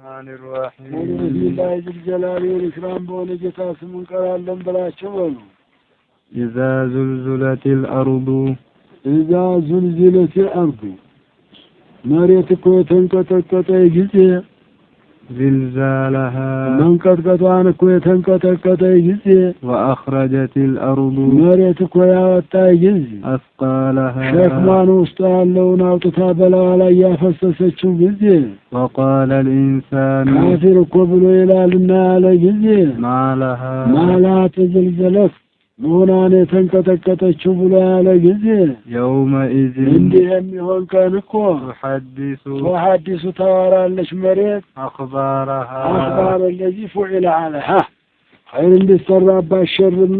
الرحمن الرحيم بسم الله ذي الجلال والإكرام በሆነ ጌታ ስም እንቀራለን ብላችሁ በሉ። إذا زلزلت الأرض إذا زلزلت الأرض መሬት እኮ የተንቀጠቀጠ ጊዜ زلزالها መንቀጥቀጧን እኮ የተንቀጠቀጠ ጊዜ وأخرجت الأرض መሬት እኮ ያወጣ ጊዜ أثقالها ሸክሟን ውስጥ ያለውን አውጥታ በላዋ ላይ ያፈሰሰችው ጊዜ وقال الإنسان ካፊር እኮ ብሎ ይላልና ያለ ጊዜ ما لها ما لها تزلزلت መሆኗን የተንቀጠቀጠችው ብሎ ያለ ጊዜ يومئذ እንዲህ የሚሆን ቀን እኮ تحدث تحدث ታወራለች መሬት أخبارها أخبار الذي فعل عليها ኸይር እንዲሰራባት ሸርም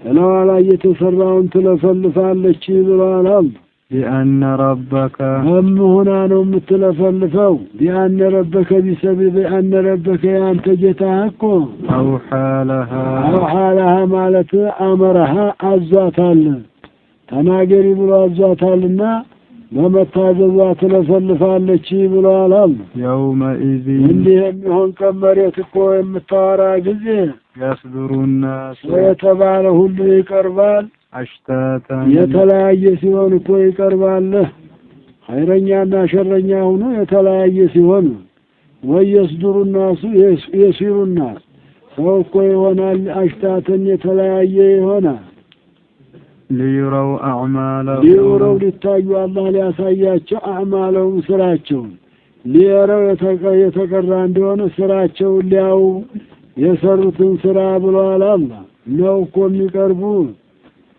እለዋ ላይ የተሰራውን ትለፈልፋለች ብለዋል አሉ። بأن ربك በምሁና ነው የምትለፈልፈው። بأن ربك بسبب بأن ربك የአንተ ጌታ እኮ أوحى لها أوحى لها ማለት أمرها አዟታል፣ ተናገሪ ብሎ አዟታልና በመታዘዟ ትለፈልፋለች ብለዋል አሉ። يومئذ እንዲህ የሚሆን ቀን መሬት እኮ የምታወራ ጊዜ يصدر الناس ሰው የተባለ ሁሉ ይቀርባል። أشتاتا የተለያየ ሲሆን እኮ ይቀርባል። ኸይረኛና ሸረኛ ሆኖ የተለያየ ሲሆን ويصدر الناس يصير الناس ሰው እኮ ይሆናል أشتاتا የተለያየ ይሆናል። ليروا أعمالهم ليروا ሊታዩ አላህ ሊያሳያቸው أعمالهم ስራቸውን ليروا የተቀራ እንደሆነ ስራቸውን ሊያው የሰሩትን ስራ ብለዋል። አላህ ነው እኮ የሚቀርቡ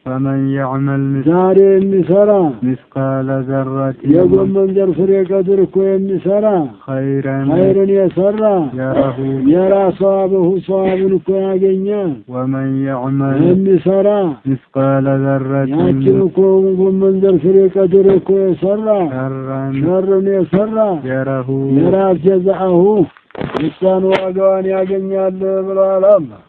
فمن يعمل ዛሬ የሚሰራ مثقال ذرة የጎመን ዘር ፍሬ ቀድር እኮ የሚሰራ خيرا ኸይርን የሰራ يره የራስ ሰዋበሁ ሰዋብን እኮ ያገኛል። ومن يعمل የሚሰራ مثقال ذرة ያችን እኮ ጎመን ዘር ፍሬ ቀድር እኮ የሰራ شرا ሸርን የሰራ يره የራስ جزاءه እሷን ዋጋዋን ያገኛል ብለዋል አላህ።